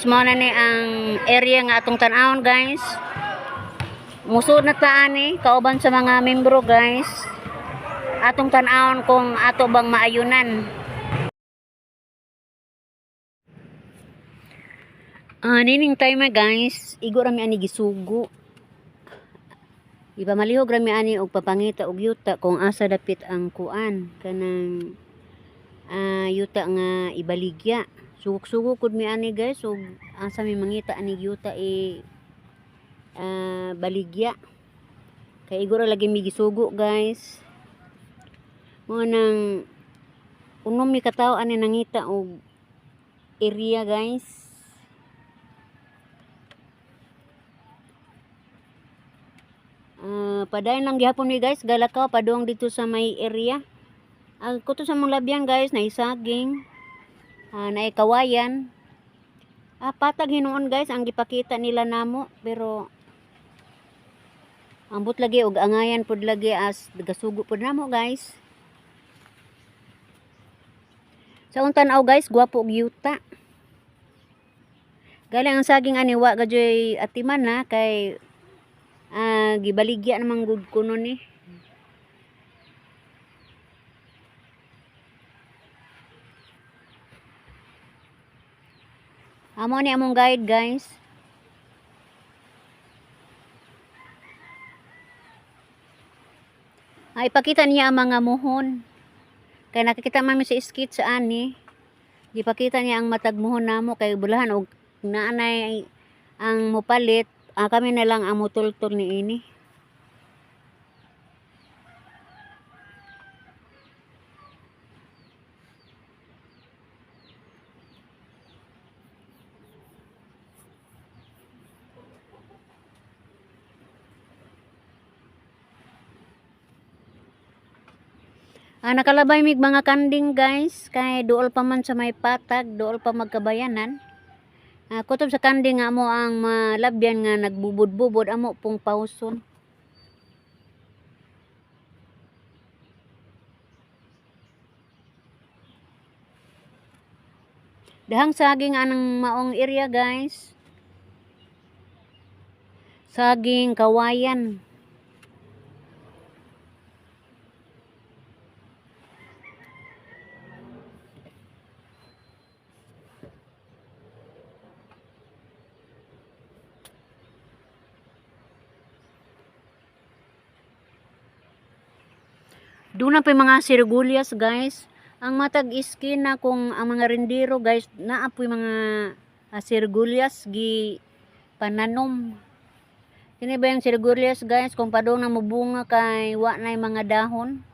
Guys, mao na ni ang area nga atong tan-awon, guys. Musod na ta ani kauban sa mga membro, guys. Atong tan-awon kung ato bang maayunan. Ah, nining time, guys, igo ra mi ani gisugo. Ipamalihog ra mi ani og papangita og yuta kung asa dapit ang kuan kanang yuta nga ibaligya. Sugok-sugok pud mi ani, guys, ug asa mi mangita ani yuta i baligya. Kay igo ra lagi mi gisugo, guys. Mao nang unom mi katawo ani nangita og area, guys. Padayon lang gihapon mi, guys, galakaw padung dito sa may area. Ang kuto sa mong labyan, guys, naay saging, naay kawayan. Patag hinuon, guys, ang gipakita nila namo, pero ambot lagi og angayan pud lagi as gasugo pud namo, guys. Sa akong tan-aw, guys, gwapo og yuta. Galing ang saging ani wa gadyoy atiman na kay gibaligya naman gud kuno ni. Amo ni among guide, guys. Ay, ipakita niya ang mga muhon. Kay nakikita man mi sa skit sa ani. Gipakita niya ang matag muhon namo kay bulahan og naanay ang mopalit, kami na lang ang mutultol niini. Nakalabay mig mga kanding, guys, kay duol pa man sa may patag, duol pa magkabayanan. Kutob sa kanding nga amo ang malabyan nga nagbubod-bubod, amo pong pawson. Dahang saging anang maong area, guys. Saging, kawayan. Doon na pa yung mga sirigulyas, guys. Ang matag iskina kung ang mga rindero, guys, naa po'y mga sirigulyas gi pananom. Kini ba yung sirigulyas, guys, kung padung na mobunga kay wa na yung mga dahon.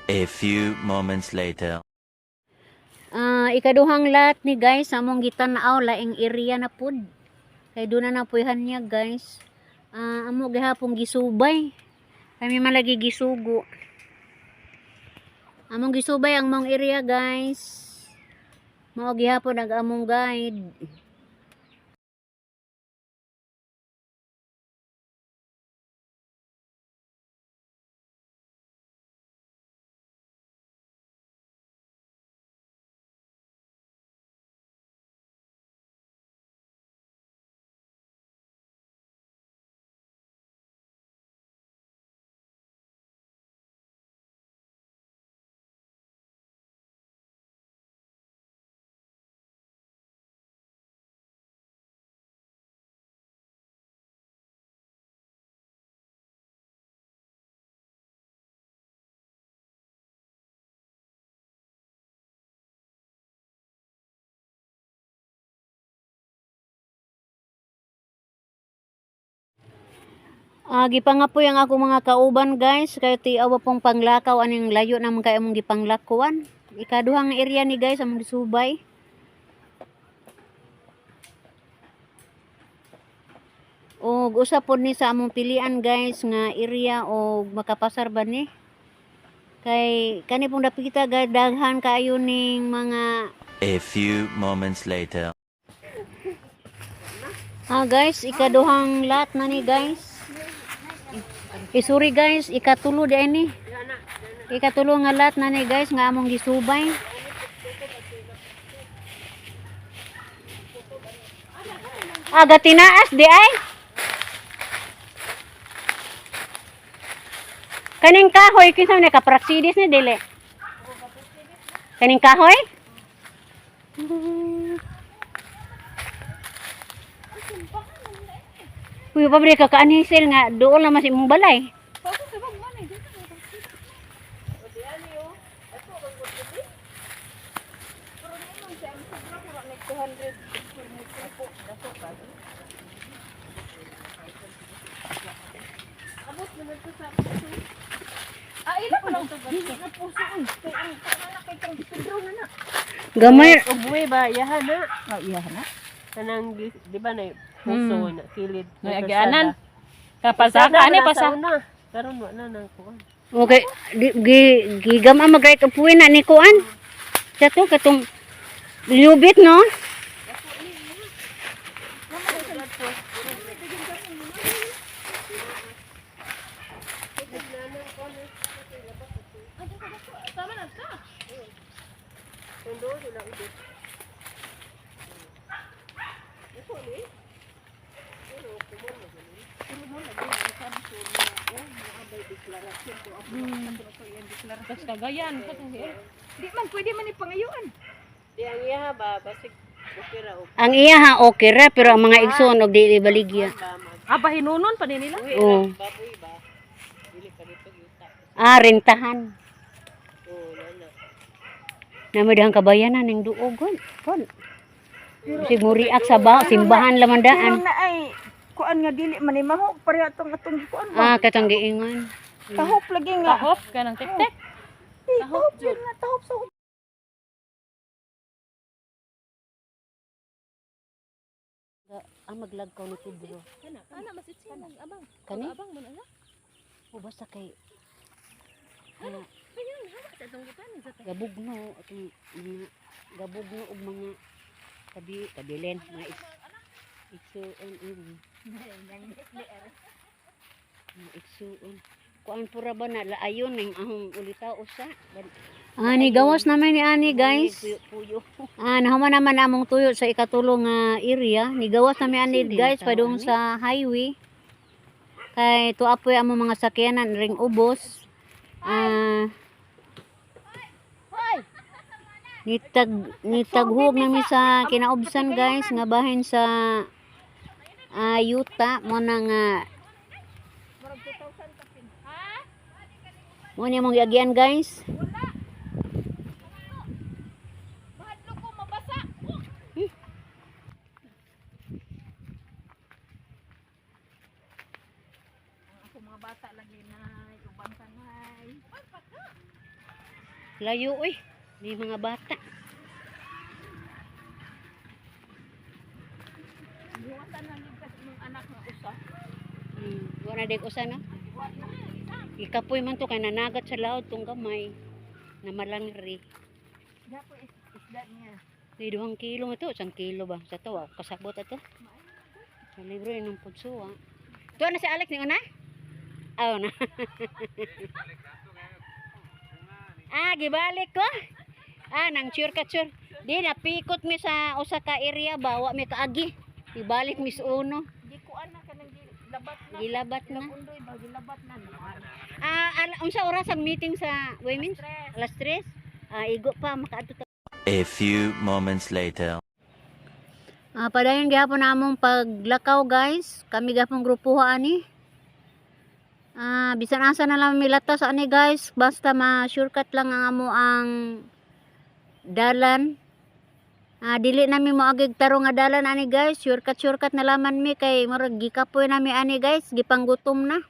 A few moments later. Ah, ikaduhang lot ni guys, among gitan-aw laing area na pud. Kay doon na napuyhan niya, guys. Ah, amo gihapon gisubay. Kami man lagi gisugo. Among gisubay ang mong area, guys. Mao gihapon ang among guide. Ah, gipangapoy ang ako mga kauban, guys, kay tiaw pong panglakaw aning layo naman kay among gipanglakuan. Ikaduhang area ni guys among gisubay. Og usa pod ni sa among pilian, guys, nga area og makapasar ba ni. Kay kani pong dapita daghan kaayo ning mga A few moments later. Ah guys, ikaduhang lot na ni, guys. Eh, sorry guys, ikatulo di ni. Ikatulo nga lot na ni guys nga among gisubay. Ah, gatinaas di ay. Kaning kahoy kinsa man kapraxidis ni dili? Kaning kahoy? Uy, pabre ka kaanisil nga doon naman sa imong balay. Gamay. Ubuwi ba iyahan na? Oh, iya na. Kanang di ba na puso na kilid. May agianan. Kapasaka ani pasa. Na. Karon wa na nang kuan. Okay, di, gi gigam ang magrait upuin na ni kuan. Siya to katong lubit no. Tas kagayan. Di man pwede man ipangayuan. Di ang iyaha ba basig okay ra og Ang iya ha okay ra pero ang mga igsoon og dili baligya. ba mag Ah, pahinunon pa ni nila. Oo. Baboy ba. Dili pa dito yuta. Ah, rentahan. Oo, na. Namo dihang kabayanan ning duogon. Kon. Sig mo react sa ba simbahan Pero lamandaan. na ay kuan nga dili man ni maho pareha atong atong kuan ba. Ah, katong giingon. Tahop lagi nga. Tahop ka ng tek-tek. Eh, tahop yun nga tahop sa Ang maglagkaw ni Pedro. Ana masitsin abang. Kani? Abang man ana. O basta kay Ayun, hawa sa atong gitan sa gabugno atong mga gabugno og mga kabi kabilin mga igsuon ini. Mga igsuon. Kuan pura ba na laayon ning ahong ulitaw usa. Ani gawas naman ni ani, guys. Ah, nahuman naman among tuyo sa ikatulo nga area. Ni gawas namin ani guys padung sa highway. Kay tuapoy among mga sakyanan ring ubos. Ah, nitaghog namin sa kinaubsan, guys, nga bahin sa yuta mo na nga mo niya mong giagian, guys. Mahadlok ko mabasa. Ang ako mga bata lagi na uban tanay. Layo oy. May mga bata. Buwatan na ligtas imong anak nga usa. Wala dek usa no. Ikapoy man to kay nanagat sa laod tong gamay na malangri. Dapo isda niya. May 2 kilo nga to, 1 kilo ba? Sa to, ah, kasabot ato. Sa libro yun ang pudso, ah. Tuwa na si Alex ni una? Aw na. Ah, gibalik ko. Ah, nang sure ka sure. Di napikot mi sa usa ka area ba, wa mi kaagi. Ibalik mi sa uno. Di kuan na kanang labat na. Gilabat na. Undoy ba gilabat na no. Ah, unsa oras ang meeting sa women's? Alas 3. Ah, igo pa makaadto ta. A few moments later. Ah, padayon gihapon na among paglakaw guys. Kami gihapon grupo ani. Ah, bisan asa na lang milata sa ani guys, basta ma-shortcut lang ang amo ang dalan. Ah, dili nami moagig tarong nga dalan ani guys, shortcut shortcut na laman mi kay murag gikapoy nami ani guys, gipanggutom na.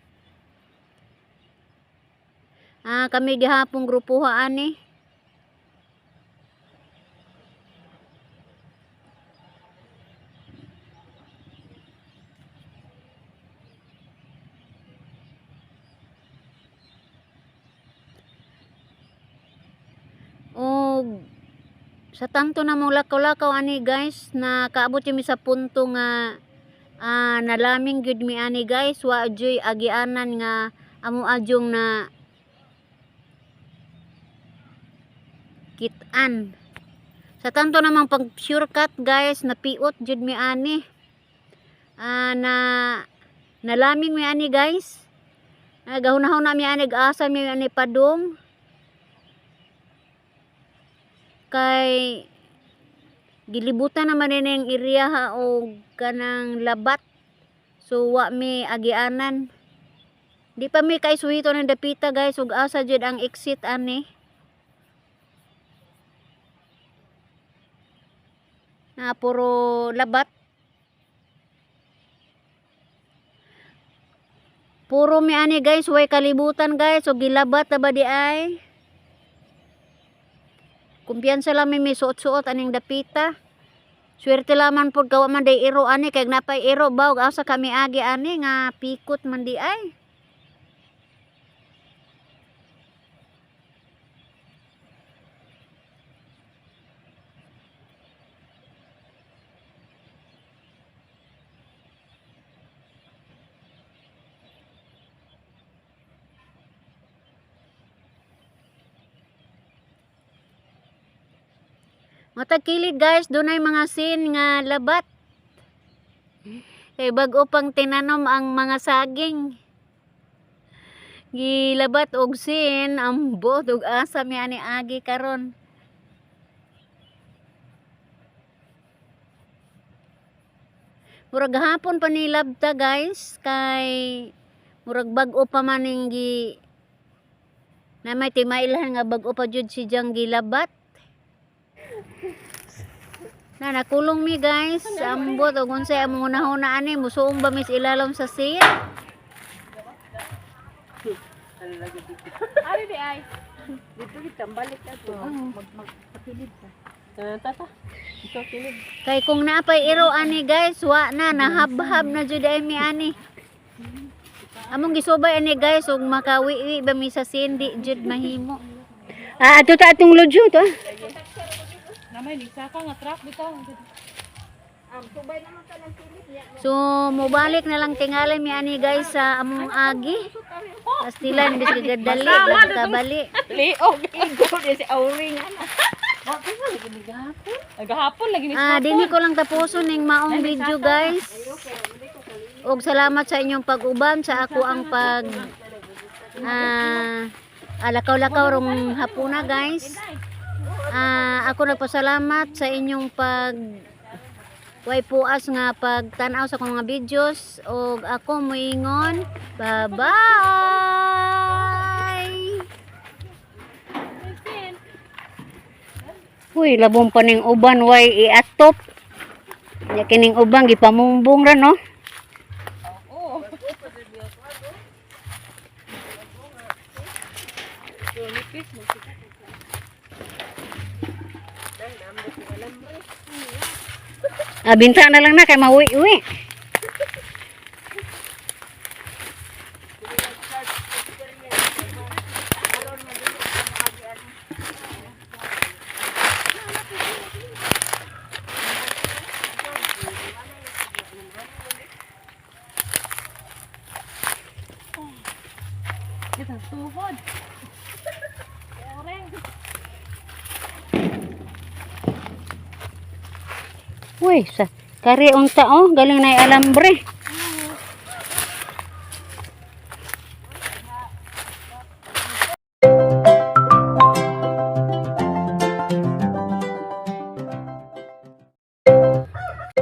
Ah, kami gihapon grupo ani. Og sa tanto na mong lakaw-lakaw ani guys, na kaabot mi sa punto nga nalaming gyud mi ani guys, wa joy agianan nga amo adyong na kitaan. Sa tanto namang pag shortcut guys, napiot jud mi ani. Ah, na nalaming mi ani guys. Ah, gahunahon na mi ani, asa mi ani padung kay gilibutan naman ini ang area ha og kanang labat, so wa mi agianan, di pa mi kaisuhito ng dapita guys, ug asa jud ang exit ani na puro labat, puro mi ani guys, way kalibutan guys, so gilabat na ba di ay. Kumpiyansa lang mi suot-suot aning dapita. Swerte laman pod gawa man day iro ani kay napay iro ba ug asa kami agi ani nga pikot man di ay. Matag kilid guys, dunay mga sin nga labat. Kay bag-o pang tinanom ang mga saging. Gilabat og sin, ambot og asa mi ani agi karon. Murag hapon pa ni labta guys kay murag bag-o pa man ning gi na may timailhan nga bag-o pa jud si Jang gilabat. Na nakulong mi guys, ambot og unsay among hunahuna ani musuong ba mis ilalom sa sin? Ari di ay. Dito kita balik na to. Mag magpakilid ta. Tata. Ikaw kilid. Kay kung naapay iro ani guys, wa na nahabhab na jud ay mi ani. Among gisubay ani guys ug makawiwi ba mi sa sin, di jud mahimo. Ah, ato ta atong lodyo to. Ah. Namay ni saka nga truck bitaw. Tubay naman ka ng kilid niya. So mobalik na lang tingali mi ani guys sa among agi. Pastilan bis gagadali, kabali. Liog. Igo di si Auring ana. Nagahapon lagi ni Ah, dinhi ko lang tapuson ning maong video guys. Og salamat sa inyong pag-uban sa ako ang pag alakaw-lakaw rong hapuna guys. Ah, ako nagpasalamat sa inyong pag way puas nga pagtan-aw sa akong mga videos og ako moingon bye-bye. Uy, labong pa ning uban way iatop. Nya kining uban gipamumbong ra no. Oo. Ah, binta na lang na kay mauwi-uwi. Kita tuhod. Oreng. Uy, sa kari unta oh, galing na alambre.